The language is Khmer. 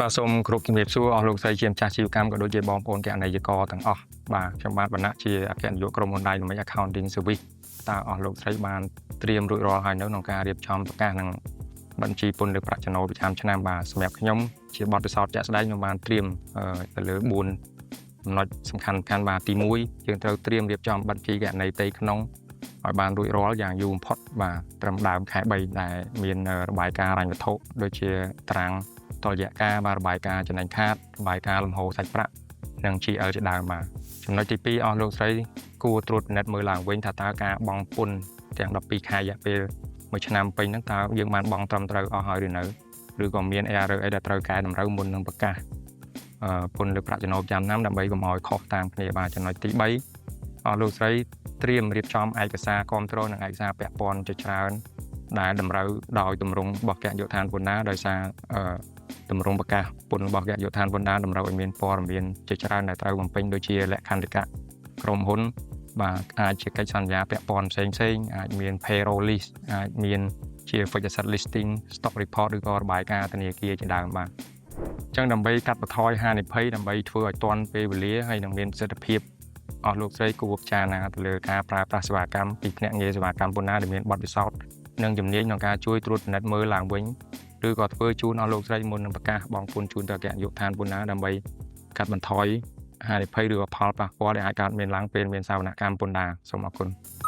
បាទសូមគោរពជំរាបសួរអស់លោកស្រីជាម្ចាស់ជីវកម្មក៏ដូចជាបងប្អូនគណនេយ្យករទាំងអស់បាទខ្ញុំបាទវណ្ណៈជាអគ្គនាយកក្រុមហ៊ុន Dynamic Accounting Service តើអស់លោកស្រីបានត្រៀមរួចរាល់ហើយនៅក្នុងការរៀបចំប្រកាសនិងបញ្ជីពន្ធលើប្រាក់ចំណូលប្រចាំឆ្នាំបាទសម្រាប់ខ្ញុំជាបទពិសោធន៍ជាក់ស្ដែងខ្ញុំបានត្រៀមទៅលើ4ចំណុចសំខាន់ៗបាទទី1យើងត្រូវត្រៀមរៀបចំបញ្ជីគណនេយ្យផ្ទៃក្នុងឲ្យបានរួចរាល់យ៉ាងយូរបំផុតបាទត្រឹមដើមខែ3ដែលមានរបាយការណ៍ហិរញ្ញវត្ថុដូចជាតារាងតុល្យការបាទរបាយការណ៍ចំណេញខាតរបាយការណ៍លំហូរសាច់ប្រាក់និង GL ជាដើមបាទចំណុចទី2អស់លោកស្រីគួរត្រួតពិនិត្យមើលឡើងវិញថាតើការបង់ពន្ធទាំង12ខែរយៈពេលមួយឆ្នាំពេញហ្នឹងតើយើងបានបង់ត្រឹមត្រូវអស់ហើយឬនៅឬក៏មាន error អីដែលត្រូវកែតម្រូវមុននឹងប្រកាសពន្ធលើប្រាក់ចំណូលប្រចាំឆ្នាំដើម្បីកុំឲ្យខុសតាមគ្នាបាទចំណុចទី3អស់លោកស្រីត្រៀមរៀបចំឯកសារគ្រប់គ្រងនិងឯកសារពាក់ព័ន្ធជាច្រើនដែលតម្រូវដោយទម្រង់របស់គណៈនាយកដ្ឋានពន្ធដារដោយសារទម្រង់ប្រកាសពន្ធរបស់គណៈនាយកដ្ឋានពន្ធដារតម្រូវឲ្យមានព័ត៌មានជាច្រើនដែលត្រូវបំពេញដូចជាលក្ខន្តិកៈក្រុមហ៊ុនបាទអាចជាកិច្ចសន្យាពាក់ព័ន្ធផ្សេងផ្សេងអាចមាន payroll list អាចមានជា fixed asset listing stock report ឬក៏របាយការណ៍ធនាគារជាដើមបាទអញ្ចឹងដើម្បីកាត់បន្ថយហានិភ័យដើម្បីធ្វើឲ្យទាន់ពេលវេលាហើយនឹងមានប្រសិទ្ធភាពអស់លោកស្រីគួរពិចារណាទៅលើការប្រើប្រាស់សេវាកម្មពីភ្នាក់ងារសេវាកម្មពន្ធដារដែលមានបទពិសោធន៍និងជំនាញក្នុងការជួយត្រួតពិនិត្យមើលឡើងវិញឬក៏ធ្វើជូនអស់លោកស្រីមុននឹងប្រកាសបង់ពន្ធជូនទៅអគ្គនាយកដ្ឋានពន្ធដារដើម្បីកាត់បន្ថយហានិភ័យឬក៏ផលប៉ះពាល់ដែលអាចកើតមានឡើងពេលមានសវនកម្មពន្ធដារសូមអរគុណ។